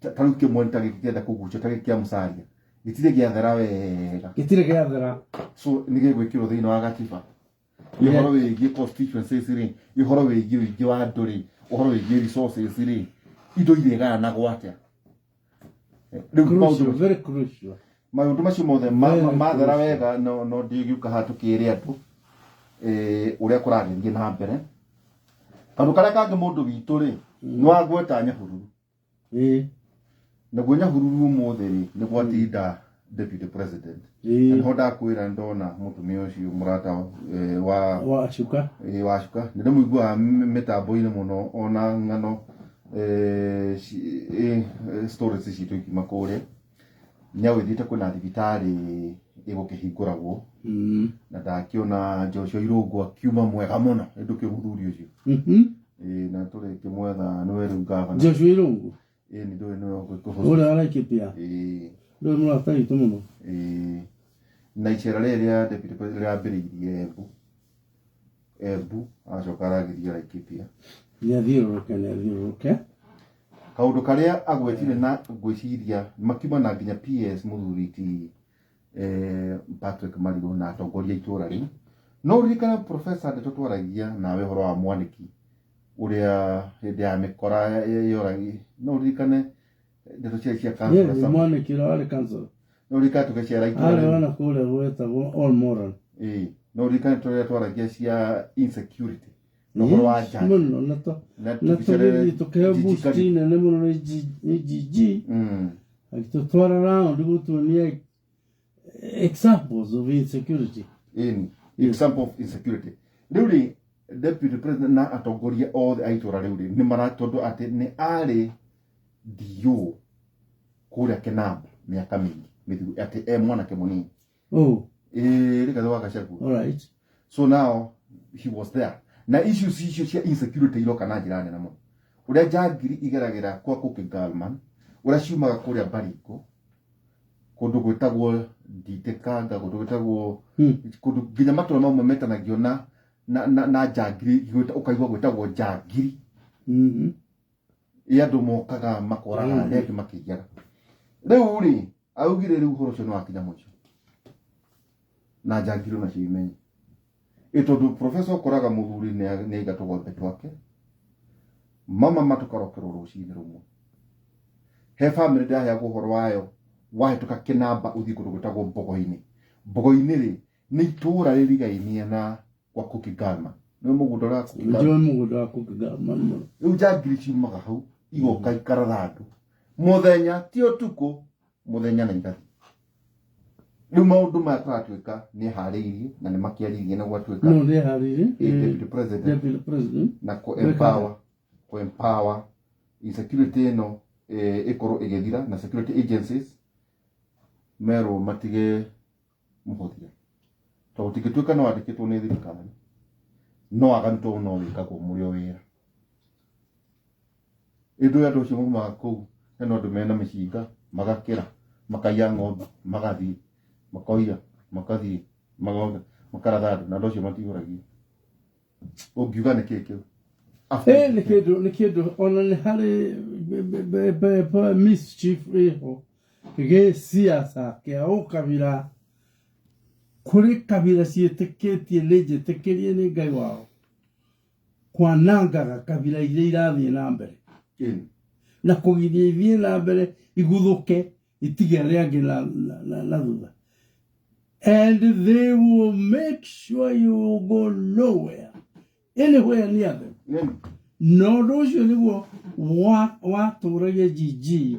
ta rĩu kĩmwe nĩ ta gĩkĩ kĩrenda kũgucio ta gĩkĩ kĩa Musalia gĩtirĩ gĩathera wega. Gĩtirĩ gĩathera. So nĩ gĩgwĩkĩrwo thĩinĩ wa gatiba. Ũhoro wĩgiĩ constituencies rĩ, ũhoro wĩgiĩ ũingĩ wa andũ rĩ, ũhoro wĩgiĩ resources rĩ, indo irĩgayanagwo atĩa? Rĩu Crucial, maũndũ very crucial. Maũndũ macio mothe Very mathera crucial. wega, no ndigĩũka haha tũkĩre andũ ũrĩa kũragĩthiĩ na mbere. Kaũndũ karĩa kangĩ mũndũ witũ rĩ, nĩ wagweta Nyahururu. Naguo Nyahururu ũmũthĩ rĩ, nĩ gwatinda deputy president. Na nĩho ndakwĩra ndona mũtumia ũcio mũrata wa Wa Cuka. Wa Cuka. Nĩ ndĩmũiguaga mĩtambo-inĩ mũno ona ng'ano stories citũ ikiuma kũrĩa. Nĩ agwĩthiĩte kwĩna thibitarĩ ĩgũkĩhingũragwo. Na ndakĩona Joshua Irũngũ akiuma mwega mũno. Nĩ ndũkĩũĩ mũthuri ũcio. Ĩĩ, na tũrĩkĩmwetha nĩwe rĩu gavana. Joshua Irungu. Ĩĩ, nĩ ndũĩ nĩwe ũgũkũhũthĩra. Ũrĩa wa Laikipia. Ĩĩ. Ndũĩ mũrata witũ mũno. Ĩĩ. Na icera rĩrĩ rĩa deputy president rĩrambĩrĩirie Embu. Embu acoka aragĩthiĩ Laikipia. Nĩathiũrũrũke, nĩathiũrũrũke. Kaũndũ karĩa agwetire na ngwĩciria makiuma na nginya PS mũthuri ti Patrick Mariru na atongoria a itũra rĩu. No ũririkane Professor ndeto twaragia nawe ũhoro wa Mwanĩki ũrĩa hĩndĩ ya mĩkora yoragi. No ũririkane ndeto ciarĩ cia councillor Yes, Sam. Mwanĩki ũrĩa warĩ councillor. No ũririkane tũgĩcera itũra Arĩ rĩu. ona kũrĩa gwetagwo Olmoran. Ĩĩ, no ũririkane tũrĩa twaragia cia insecurity na ũhoro wa Yes, njanjo. mũno na to Na na tũgĩcerere tũgĩthiĩ tũkĩheo Jiji boost Kariuki. nene mũno nĩ nĩ GG agĩtũtwara round gũtuonia examples of insecurity. Ĩni, example of insecurity. Rĩu rĩ, deputy president na atongoria othe a itũra rĩu rĩ, nĩ mara tondũ atĩ nĩ arĩ DO kũrĩa Kenamba mĩaka mĩingĩ mĩthiru atĩ e mwanake mũnini. Oh, Ĩĩ, Rigathĩ wa Gachagua. all right. So now he was there. Na issues icio cia insecurity iroka na njĩra nene mũno. Ũrĩa njangiri igeragĩra kwa Cookie Girlman, ũrĩa ciumaga kũrĩa Baringo, kũndũ gwĩtagwo Nditikanga, kũndũ gwĩtagwo kũndũ nginya matũra mamwe metanagio na njangiri, ũkaigua gwĩtagwo njangiri. Ĩ andũ mokaga makoraga arĩa angĩ makĩiyaga. Rĩu rĩ, augire rĩu ũhoro ũcio nĩ wakinya mũico. Na njangiri onacio imenye. Ĩ tondũ professor ũkoraga mũthuri nĩ aiga tũgombe twake, mama matũkarokerwo rũcinĩ rũmwe. He family ndĩraheagwo ũhoro wayo, wahĩtũka Kĩnamba ũthiĩ kũndũ gwĩtagwo Mbogo-inĩ. Mbogo-inĩ rĩ, nĩ itũũra rĩrigainie na kwa Cookie Galman. Nĩ mũgũnda ũrĩa wa Cookie Galman. Njũĩ mũgũnda wa Cookie Galman mũno. Rĩu njangiri ciumaga hau, igoka ikaratha andũ. Mũthenya, ti ũtukũ, mũthenya na igathiĩ. Rĩu maũndũ maya tũratuĩka nĩ harĩirie na nĩ makĩaririe na gwatuĩka. No, nĩ harĩirie. Ĩ, deputy president. Deputy president. Na kũ empower insecurity ĩno, ĩkorwo ĩgĩthira na security agencies merwo matige mũhũthia. Tondũ gũtingĩtuĩka no wandĩkĩtwo nĩ thirikari, no waganu tondũ no wĩkagwo mũrĩ o wĩra. Ĩndũ andũ acio maumaga kũu, hena andũ mena mĩcinga, magakĩra, makaiya ng'ombe, magathiĩ, makoiya, makathiĩ, magoka, makaratha andũ, na andũ acio matihũragio. Ũngiuga nĩ kĩĩ kĩu? Nĩ kĩndũ, nĩ kĩndũ, ona nĩ harĩ mischief ĩho gĩsiasa kĩa ũkabira, kũrĩ kabira ciĩtĩkĩtie nĩ njĩtĩkĩrie nĩ Ngai wao kwanangaga kabira iria irathiĩ na mbere. Na kũgiria ithiĩ na mbere iguthũke itige arĩa angĩ na thutha. And they will make sure you will go nowhere, anywhere near them. Na ũndũ ũcio nĩguo watũragia GG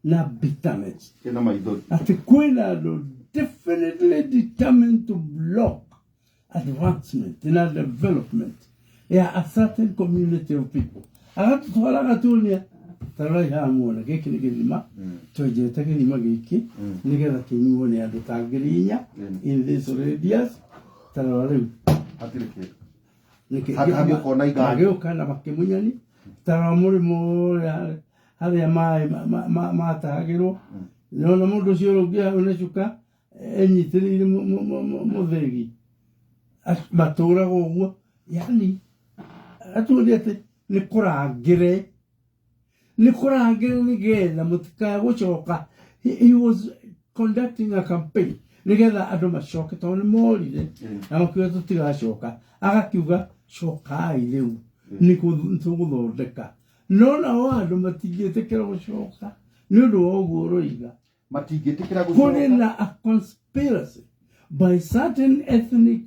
na bitterness. Ĩna maithori. Atĩ kwĩna andũ definitely determined to block advancement na development ya a certain community of people. Agatũtwara agatuonia ta rorai haha muone gĩkĩ nĩ gĩthima, twenjete gĩthima gĩkĩ nĩgetha kĩnyuo nĩ andũ ta ngiri inya in this radius. Ta rora rĩu. Hatirĩ kĩndũ. Nĩkĩ? Handũ hagĩũka ona iganda. Magĩũka na makĩmunyani. Ta rora mũrĩmo ũrĩa harĩa maĩ matahagĩrwo. Nĩwona mũndũ ũcio ũrĩa ũngĩ hau na cuka enyitĩrĩire mũthĩgi. Matũraga ũguo. Yani, atuonia atĩ nĩ kũrangĩre. Nĩ kũrangĩre nĩgetha mũtikae gũcoka. He was conducting a campaign nĩgetha andũ macoke tondũ nĩ morire. Na makiuga tũtigacoka. Agakiuga cokai rĩu. Nĩ tũgũthondeka. No nao andũ matingĩtĩkĩra gũcoka nĩ ũndũ wa ũguo ũroiga. Matingĩtĩkĩra Kũrĩ gũcoka. na a conspiracy by certain ethnic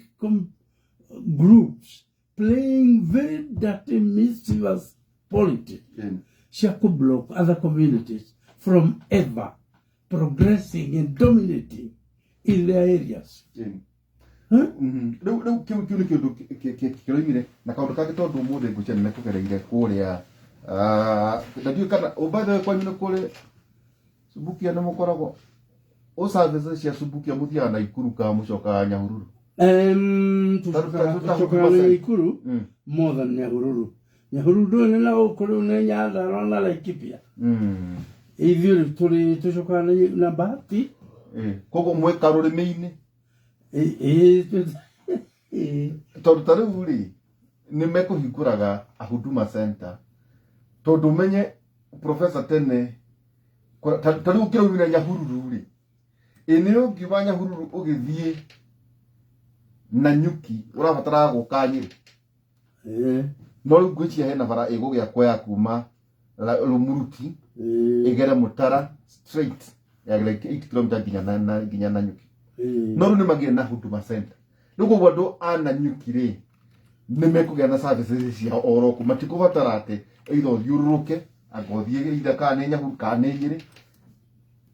groups playing very dirty, mischievous politics cia kũ block other communities from ever progressing and dominating in their areas. Huh? Rĩu, rĩu kĩu nĩ kĩũndũ kĩroimire na kaũndũ kangĩ tondũ ũmũthĩ ngwĩciria nĩ mekũgereire kũrĩa, na ndiũĩ kana, oh, by the way, kwanyu nĩ kũrĩ Subukia nĩ mũkoragwo o services cia Subukia mũthiaga Naikuru kana mũcokaga Nyahururu? Tũcokaga Tũcokaga Naikuru Mm. more than Nyahururu. Nyahururu ndũĩ nĩ na gũkũ rĩu nĩ Nyandarua na Laikipia. Ithuĩ rĩu tũrĩ tũcokaga na Bahati. Koguo mwĩ karũrĩmĩ-inĩ. Ĩ, Tondũ ta rĩu rĩ, nĩ mekũhingũraga a Huduma Center, tondũ ũmenye professor tene ta rĩu ũkĩraumire Nyahururu rĩ, ĩ nĩ ũngiuma Nyahururu ũgĩthiĩ Nanyuki ũrabataraga gũka Nyĩrĩ. No rĩu ngwĩciria hena bara ĩgũgĩakwo ya kuma Rumuruti ĩgere Mũtara straight ya like 8 km nginya nginya Nanyuki. No rĩu nĩ magire na Huduma Center, rĩu koguo andũ a Nanyuki rĩ, nĩ mekũgĩa na services ciao oro kũ, matikũbatara atĩ either ũthiũrũrũke anga ũthiĩ either kana nĩ Nyahururu kana nĩ Nyĩrĩ.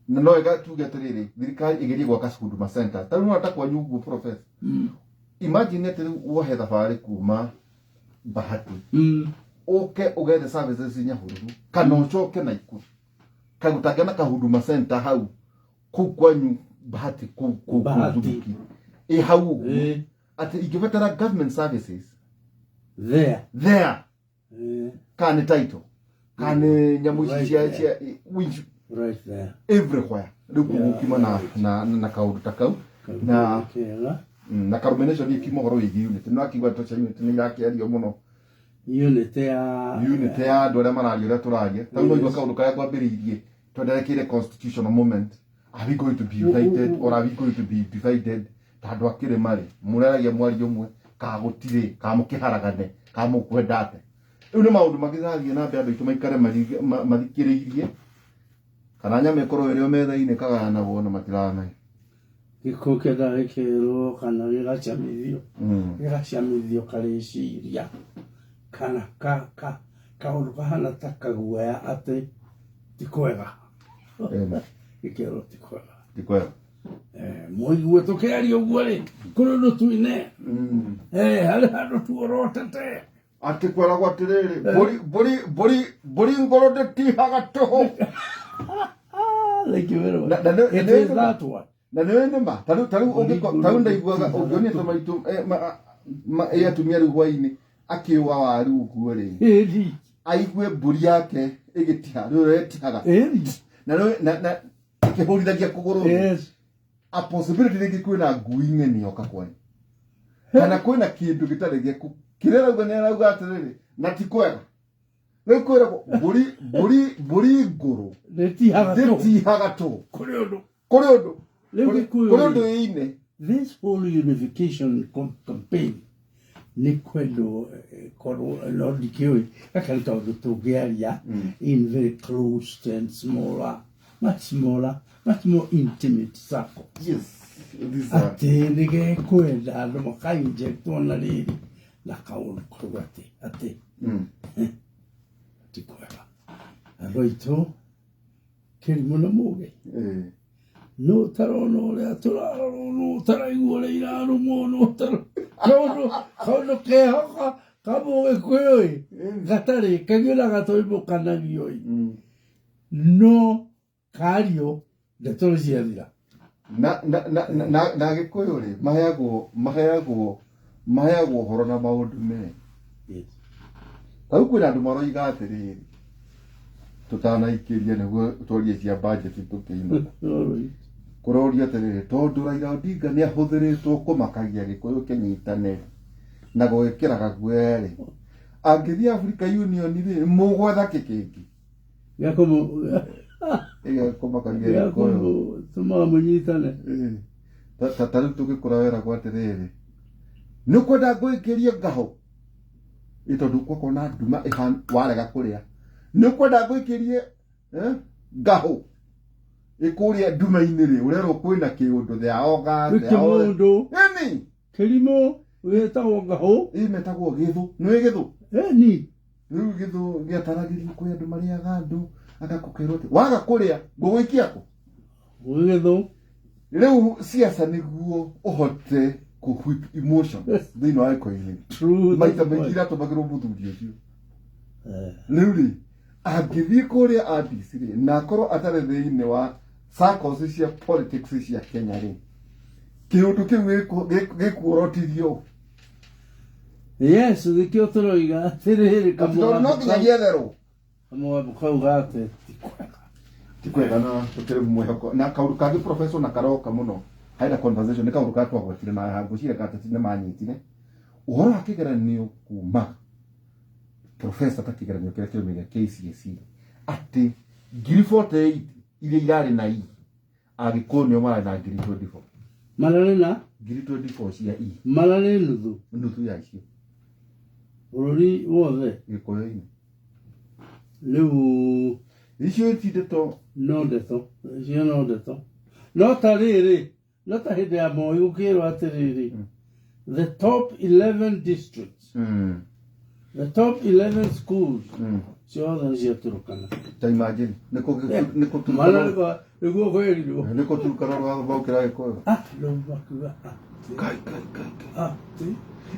Na no wega tuge atĩrĩrĩ, thirikari ĩgerie gwaka Huduma Center ta rĩu nĩwona ta kwanyu ũguo, professor. Imagine atĩ rĩu wohe thabarĩ kuma Bahati ũke ũgethe services Nyahururu kana ũcoke Naikuru, kaĩ gũtangĩona ka Huduma Center hau kũu kwanyu Bahati, kũu Bahati. Nzuruki ĩ hau ũguo, atĩ ingĩbatara government services there there, kana nĩ title kana nĩ nyamũ ici Right cia there. cia which right there everywhere rĩu gũkiuma na kaũndũ ta kau na kega. Na Karume Nation ikiuma ũhoro wĩgiĩ unity, no akiuga ndeto cia unity nĩ irakĩario mũno. Unity ya Unity ya andũ arĩa mararia ũrĩa tũraria. Ta rĩu no igua kaũndũ karĩa kwambĩrĩirie twenderekeire constitutional moment, are we going to be united or are we going to be divided? Ta andũ a kĩrĩma rĩ, mũreragia mwario ũmwe kana gũtirĩ, kana mũkĩharagane, kana mũkwenda ate? Rĩu nĩ maũndũ mangĩ tũrathiĩ na mbere, andũ aitũ maikare mathikĩrĩirie, kana nyama ĩkorwo ĩrĩ o metha-inĩ kagayanagwo na matiramenya. Gĩkũ kĩenda gĩkĩrwo kana gĩgacamithio, gĩgacamithio karĩciria kana ka ka kaũndũ kahana ta kaguoya atĩ ti kwega. Gĩkĩrwo ti kwega. Ti kwega. Mũigue tũkĩaria ũguo rĩ, kũrĩ ũndũ tuine. Harĩ handũ tuorotete. Atĩ kweragwo atĩrĩrĩ, mbũri ngũrũ ndĩtihaga tũhũ. Ah, thank you very much. Na It is that one. Na nĩ nĩ ma ta rĩu Mbũri ta rĩu ngũrũ ndaiguaga ndĩtihaga ũngĩonia tũhũ. maitũ ĩ atumia rĩu hwainĩ akĩũa waru ũguo rĩ, aigue mbũri yake ĩgĩtiha, rĩu ũrĩa ĩtihaga na na ĩkĩhũrithagia kũgũrũ thĩ. A possibility rĩngĩ kwĩna ngui ng'eni yoka kwanyu kana kwĩna kĩndũ gĩtarĩ gĩaku kĩrĩa arauga, nĩ arauga atĩrĩrĩ, na ti kwega. Rĩu kwĩragwo mbũri ngũrũ ndĩtihaga tũhũ. Ndĩtihaga tũhũ. Kũrĩ ũndũ. Kũrĩ ũndũ. Rĩu Gĩkũyũ kũrĩ ũndũ rĩ, ĩine. This whole unification campaign nĩ kwendwo korwo no ndikĩũĩ gaka nĩ kaũndũ tũngĩaria in very closed and smaller, much smaller, much more intimate circle. Yes, these are atĩ nĩ gekwenda andũ makainjectwo na rĩrĩ na kaũndũ kau atĩ ti kwega, andũ aitũ kĩrimũ na mũgĩ. No tarona ũrĩa tũrarorwo, no taraigua ũrĩa irarũmwo, no tara kaũndũ kehoka kamũgĩkũyũ ĩ gatarĩ kagio na gatoimũkanagio ĩ, no kario ndeto nĩ ciathira. Na Gĩkũyũ rĩ, maheagwo ũhoro na maũndũ me ta rĩu kwĩna andũ maroiga atĩrĩrĩ, tũtanaikĩria nĩguo twarie cia budget tũkĩinũka, kũroria atĩrĩrĩ, tondũ Raila Odinga nĩ ahũthĩrĩtwo kũmakagia Gĩkũyũ kĩnyitane na gwĩkĩra gaguoya rĩ, angĩthiĩ Africa Union rĩ, mũgwetha kĩ kĩngĩ ĩgekũmakagia Gĩkũyũ? Gĩakũmũtũmaga mũnyitane. Ĩĩ. Ta rĩu tũgĩkũra weragwo atĩrĩrĩ, nĩ ũkwenda ngũikĩrie ngahũ ĩ, tondũ gwakorwo na nduma warega kũrĩa, nĩ ũkwenda ngũikĩrie ngahũ ĩkũrĩa nduma-inĩ rĩ, ũrerwo kwĩna kĩũndũ theaoga. Gwĩ kĩmũndũ ĩni kĩrimũ gĩtagwo ngahũ. Ĩ metagwo gĩthũ, nĩ gĩthũ. Ĩni. Rĩu gĩthũ gĩataragĩrio kwĩ andũ marĩaga andũ, agakũkerwo atĩ waga kũrĩa ngũgũikia kũ? Gĩthũ. Rĩu siasa nĩguo ũhote kũ whip emotions thĩinĩ wa gĩkũyũ-inĩ True. maita maingĩ iratũmagĩrwo mũthuri ũcio. Rĩu rĩ, angĩthiĩ kũrĩa Addis rĩ, na akorwo atarĩ thĩinĩ wa circles cia politics cia Kenya rĩ, kĩũndũ kĩu gĩkuorotithio. Yes, nĩkĩo tũroiga atĩrĩrĩ Atĩ tondũ no nginyagia etherwo. Kamũgambo kau ga ateti kwega. Ti kwega na tũtirĩ mwĩhoko na kaũndũ kangĩ professor na karoka mũno harĩ na conversation nĩ kaũndũ karĩa twagwetire na ngwĩciria ateti nĩ manyitire ũhoro wa kĩgeranio kuma professor ta kĩgeranio kĩrĩa kĩrũmĩrĩire KCSE atĩ 48,000 iria irarĩ na E Agĩkũyũ nĩo mararĩ na 24,000. Mararĩ na? 24,000 cia E. Mararĩ nuthu? Nuthu ya icio. Bũrũri wothe? Gĩkũyũ-inĩ. Rĩu Icio ti ndeto. No ndeto. Icio no ndeto. No ta rĩrĩ, no ta hĩndĩ ya Moi gũkĩrwo atĩrĩrĩ, the top 11 districts, the top 11 schools ciothe nĩ cia Turkana. Ta imagine. Nĩkũ nĩkũ Mana Turkana. nĩguo nĩguo kwĩrirwo. Nĩkũ Turkana rwathoma gũkĩra Gĩkũyũ. Ah, rĩu makiuga atĩ Kai kai kai kai. atĩ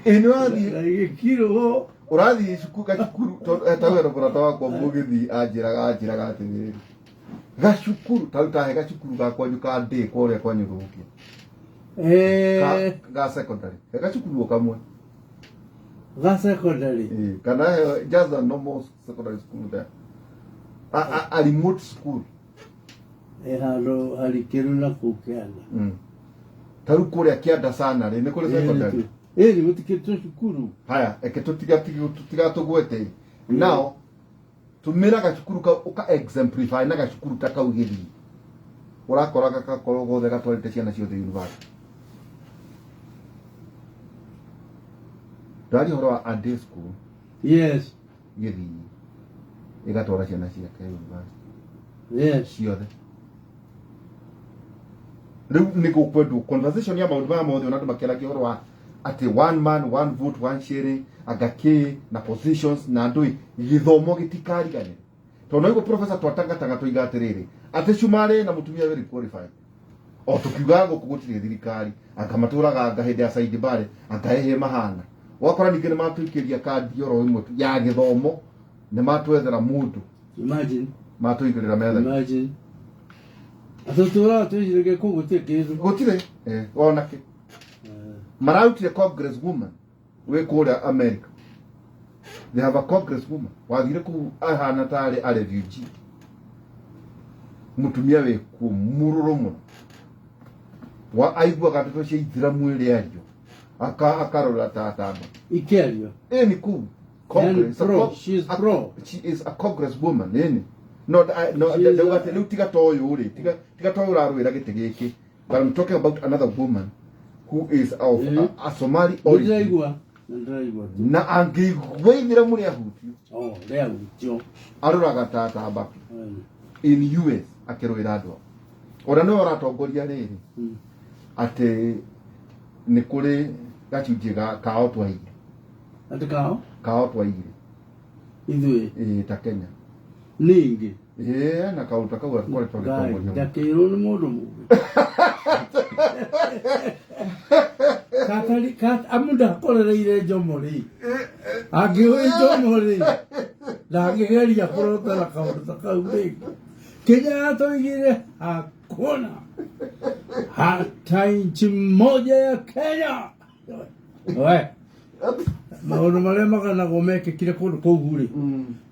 Ĩ nĩ ũrathiĩ na gĩkirwo ũrathiĩ cukuru gacukuru tondũ etagwo na mũrata wakwa mũgĩthiĩ anjĩraga anjĩraga atĩrĩrĩ gacukuru ta rĩu tahe gacukuru ga kwanyu ka ndĩ kũrĩa kwanyu thũkia ka, ga secondary he gacukuru o kamwe. Ga secondary. Kana he just a normal secondary school there, a remote school. Ĩ handũ harikĩru na kũu kĩanda. Ta rĩu kũrĩa kĩanda sana rĩ nĩ kũrĩ secondary? Ĩni gũtikĩrĩ tũcukuru. Haya, eke tũtigatũgwete. Now tumira gacukuru kau uka exemplify na gacukuru ta kau gĩthii ũrakora gagakorwo gothe gatwarĩte ciana ciothe university. Ndaria ũhoro wa a day school. Gĩthii ĩgatwara ciana ciake university. Ciothe. Rĩu nĩ gũkwendwo conversation ya maũndũ maya mothe ona andũ makĩaragia ũhoro wa atĩ one man one vote one sharing anga kĩ na positions na andũ ĩ gĩthomo gĩtikariganĩre tondũ noiguo professor twatangataga tũiga atĩrĩrĩ atĩ cumarĩ na mũtumia very qualified o tũkiugaga gũkũ gũtirĩ thirikari anga matũraga anga hĩndĩ ya Said Barre anga ĩhĩ mahana wakora ningĩ nĩ matũikĩria kandi oro ĩmwe tu ya gĩthomo nĩ matwethera mũndũ. Imagine. Matũigĩrĩra metha. Imagine. Atũtũraga twĩciragia kũu gũtirĩ kĩndũ. Gũtirĩ ona kĩ mararutire congress woman wĩ kũrĩa America. They have a congress woman wathire kũu ahana tarĩ a refugee, mũtumia wĩ kuo mũrũrũ mũno wa aiguaga ndeto cia ithiramu ĩrĩa ario akarora ta tamba Ikĩario. Ĩni kũu Congress, Yani pro, she is pro. She is a congress woman ĩni no no She is ndauga atĩ rĩu tiga ta ũyũ rĩ tiga ta ũyũ ũrarũĩra gĩtĩ gĩkĩ, but I'm talking about another woman who is of a Somali origin. Nĩndĩraigua. Nĩndĩraigua. Na angĩigua ithiramu rĩahutio. Oh, rĩahutio. Aroraga ta tamba in US akĩrũĩra andũ ao. Ona nĩwe ũratongoria rĩrĩ atĩ nĩ kũrĩ gacunjĩ ga kao twaigire. Atĩ kao? Kao twaigire. Ithuĩ? Ĩĩ, ta Kenya. Ningĩ? Ĩĩ, na kaũndũ ta kau akoretwo agĩtongoria mũno. Ndakĩrwo nĩ mũndũ mũgĩ. Katari, amu ndakorereire Njomo rĩ. Angĩũĩ Njomo rĩ, ndangĩgeria kũrotera kaũndũ ta kau rĩngĩ. Kenya yatũigire hakuna hata inchi moja ya Kenya. We, maũndũ marĩa maganagwo mekĩkire kũndũ kũu rĩ,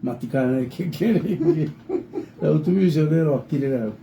matikanekĩke rĩngĩ. Na ũtumia ũcio nĩ rwakire hau.